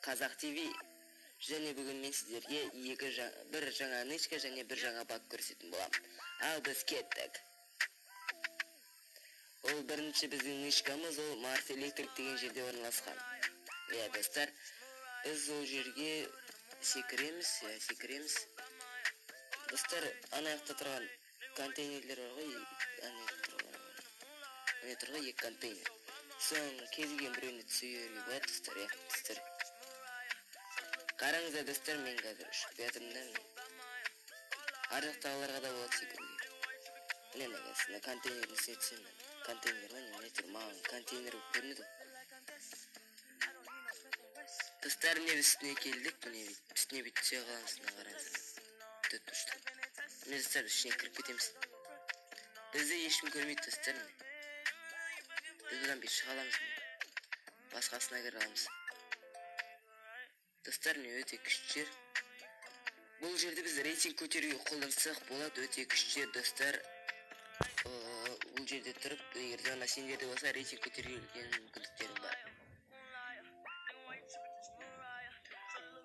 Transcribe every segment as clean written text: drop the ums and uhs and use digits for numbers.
Қазақ ТВ. Және бүгін мен сіздерге бір жаңа нычка және бір жаңа баг көрсететін боламын. Ал біз кеттік. Ол бірінші біздің нычкамыз, ол Марс Электрик деген жерде орналасқан. Иә, достар, біз ол жерге секіреміз, иә, секіреміз. Достар, ана жақта тұрған контейнерлер бар ғой, ана жақта тұрған, міне тұр ғой екі контейнер. Соның кез келген біреуіне түсе беруге болады, достар, иә, достар. Қараңыздар, достар, мен қазір ұшып келатырмын да, міне. Ар жақтағыларға да болады секіруге. Міне, мына қазір мына контейнердің үстіне түсемін мен. Контейнер ма, немене тұр, маған контейнер болып көрінеді ғой. Достар, міне біз үстіне келдік, міне бүйтіп үстіне бүйтіп түсе қаламыз, мына қараңыздар. Төрт бұрышты. Міне, достар, біз ішіне кіріп кетеміз. Бізді ешкім көрмейді, достар, міне. Біз бұдан бүйтіп шыға аламыз, міне. Басқасына кіре аламыз. Достар, міне өте күшті жер. Бұл жерде біз рейтинг көтеруге қолдансақ болады, өте күшті жер, достар. Бұл жерде тұрып, егер де ана сендерде болса, рейтинг көтеруге үлкен мүмкіндіктерің бар.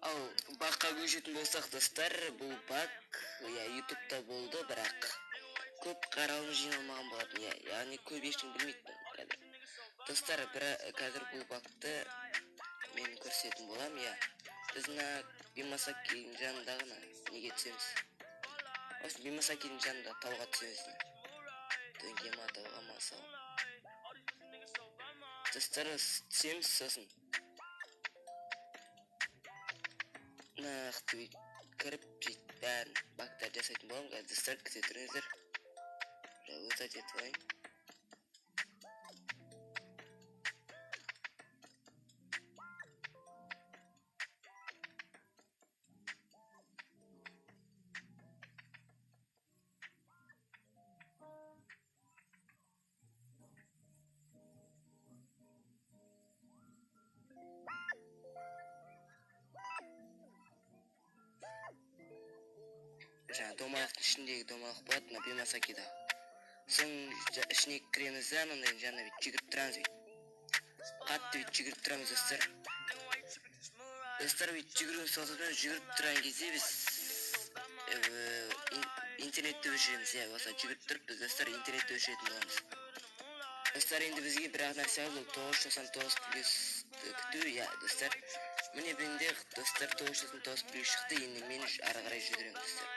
Ал баққа көшетін болсақ, достар, бұл бақ, иә, ютубта болды, бірақ көп қаралым жиналмаған болатын, иә, яғни көп ешкім білмейді бұны қазір. Достар, қазір бұл бақты мен көрсететін боламын, иә. Біз мына Бимасакидің жанындағы мына неге түсеміз? Осы Бимасакидің жанында тауға түсеміз. Дөңге ма, тауға ма, сау. Достар, түсеміз сосын. Нақты бүйтіп кіріп, сөйтіп бәрін бактар жасайтын боламын. Қазір, достар, күте тұрыңыздар. Лутать етіп алайын. Жаңа домалақтың ішіндегі домалақ болады, мына Бимасакида. Соның ішіне кіреміз де, анандай жаңа бүйтіп жүгіріп тұрамыз бүйтіп. Қатты бүйтіп жүгіріп тұрамыз, достар. Достар, бүйтіп жүгіруіміз тоқтатпаймыз, жүгіріп тұрған кезде біз интернетті өшіреміз, иә, осылай жүгіріп тұрып біз, достар, интернетті өшіретін боламыз. Достар, енді бізге бір ақ нәрсе қалды, ол тоғыз жүз тоқсан тоғыз плюс күту, иә, достар. Міне менде, достар, тоғыз жүз тоқсан тоғыз плюс шықты, енді мен ары қарай жүгіремін, достар.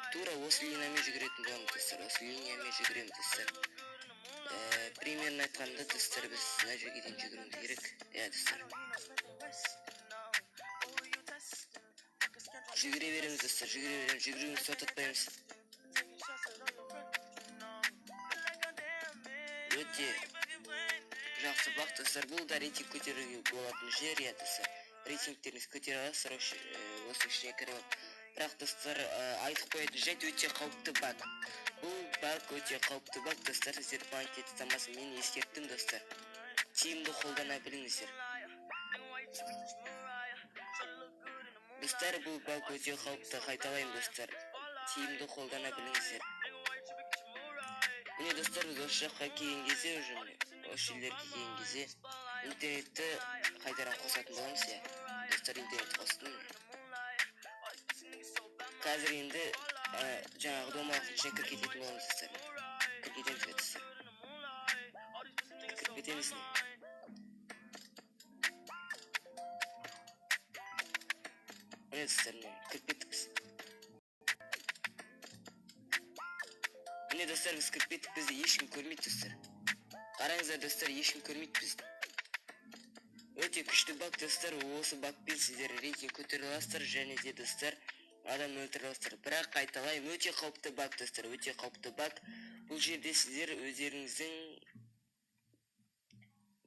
Тура осы линиямен жүгіретін боламыз, достар, осы линиямен жүгіреміз, достар. Примерно айтқанда, достар, біз мына жерге дейін жүгіруіміз керек, иә, достар. Жүгіре береміз, достар, жүгіре береміз, жүгіруімізді тоқтатпаймыз. Өте жақсы бақ, достар. Бұл да рейтинг көтеруге болатын жер, иә, достар. Рейтингтеріңізді көтере аласыздар осы ішіне кіріп алып. Бірақ, достар, айтып қоятын жайт, өте қауіпті баг. Бұл баг өте қауіпті баг, достар. Сіздер банкке тастамасын, мен ескерттім, достар. Тиімді қолдана біліңіздер. Достар, бұл баг өте қауіпті, қайталаймын, достар. Тиімді қолдана біліңіздер. Міне, достар, біз осы жаққа келген кезде, уже міне, осы жерлерге келген кезде интернетті қайтадан қосатын боламыз, иә. Достар, интернет қостым, міне. Қазір енді, жаңағы домалақтың ішіне кіріп кететін боламыз, достар. Кіріп кетеміз, иә, достар. Кіріп кетеміз, міне. Міне, достар, міне, кіріп кеттік біз. Міне, достар, біз кіріп кеттік, бізді ешкім көрмейді, достар. Қараңыздар, достар, ешкім көрмейді бізді. Өте күшті баг, достар. Осы багпен сіздер рейтинг көтере аласыздар және де, достар, адам өлтіре аласыздар. Бірақ қайталаймын, өте қауіпті баг, достар, өте қауіпті баг. Бұл жерде сіздер өздеріңіздің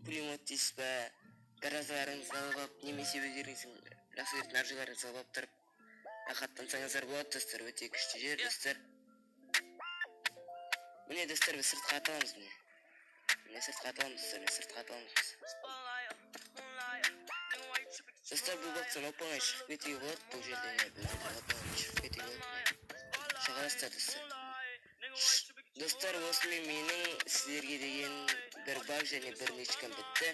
пулемет дейсіз ба, грозаларыңызды алып алып, немесе өздеріңіздің жақсы көретін оружиеларыңызды алып алып тұрып рахаттансаңыздар болады, достар. Өте күшті жер, достар. Міне, достар, біз сыртқа ата аламыз, міне. Міне, сыртқа ата аламыз, достар, міне, сыртқа ата аламыз біз. Достар, бұл бақтан оп-оңай шығып кетуге болады бұл жерден, иә, бұл жерден оп-оңай шығып кетуге болады, міне. Шыға аласыздар, достар. Достар, осымен менің сіздерге деген бір баг және бір нычкам бітті.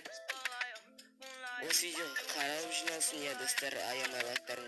Осы видеоға қаралым жиналсын, иә, достар, аямай лайктарыңызды.